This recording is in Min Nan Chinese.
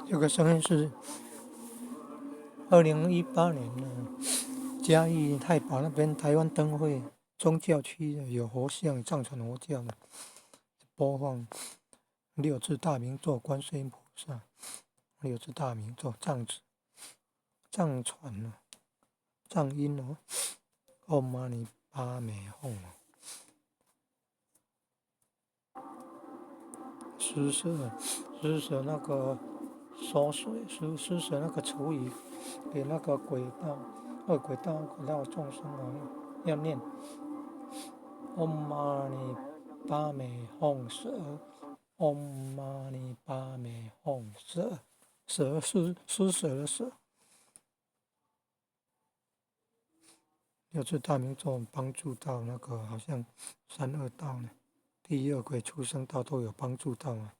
這個聲音是2018年的嘉義太保那邊台灣燈會宗教區有佛像，藏傳佛教的播放六字大明咒，觀世音菩薩六字大明咒，藏傳藏音哦，唵嘛呢叭咪吽哦，施捨施捨那個燒水，施捨那個廚餘給那個鬼道、惡鬼道、鬼道眾生哦，要念唵嘛呢叭咪吽舍，唵嘛呢叭咪吽舍，捨是施捨的捨。六字大明咒幫助到那個好像三惡道呢，地獄惡鬼畜生道都有幫助到啊。